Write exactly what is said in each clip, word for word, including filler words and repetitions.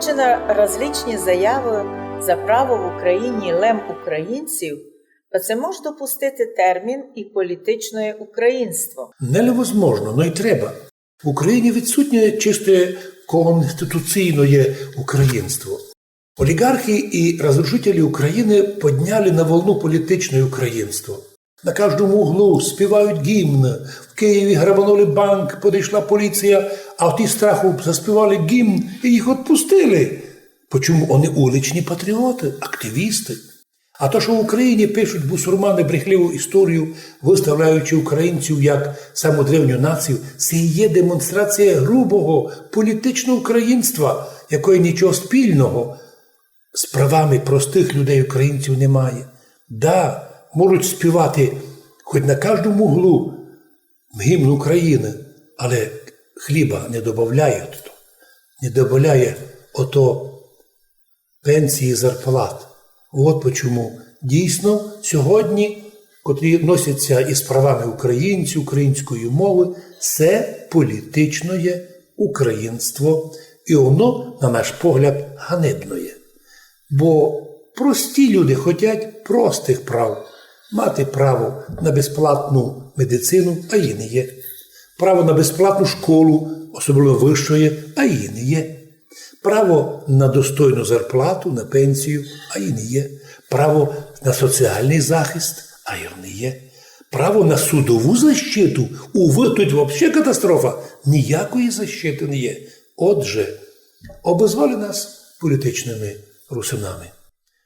Чи на различні заявы за право в Україні лем українців, та се мож допустити термін і політичне українство. Невозможно, но й треба. В Україні відсутнє чисте конституційне українство. Оліґархы і розрушителі України подняли на волну політичне українство. На каждому углу співають гімн. В Києві грабанули банк, подійшла поліція, а ті страху заспівали гімн і їх відпустили. Почому вони уличні патріоты, активісты? А то, што в Україні пишуть бусурманы брехливу історію, выставляючи українців як саму древню націю, се є демонстрація грубого політичного українства, якоє нічого спільного з правами простых людей українців не має. Да, можуть співати хоть на каждому углу гімн України, але хліба не добавляє ото, не добавляє ото пенсії, зарплат. От почому дійсно сьогодні, котрі носяться із правами українців, української мови, се політичне українство, і воно, на наш погляд, ганебне. Бо прості люди хотять простых прав. Мати право на безплатну медицину, а її не є. Право на безплатну школу, особливо вищоє, а її не є. Право на достойну зарплату, на пенсію, а її не є. Право на соціальный захист, а його не є. Право на судову защиту, увы, тут вообще катастрофа, ніякої защиты не є. Отже, обозвали нас політичными русинами.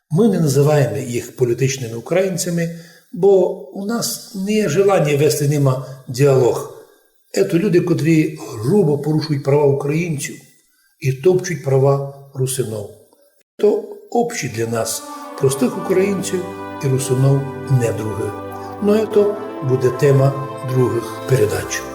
Мы не называєме їх політичными українцями, бо у нас не є желаня вести з нима діалог. Ето люди, котрі грубо порушують права українців і топчуть права русинов. То общі для нас, простых українців і русинов, недругы. Но ето буде тема другых передач.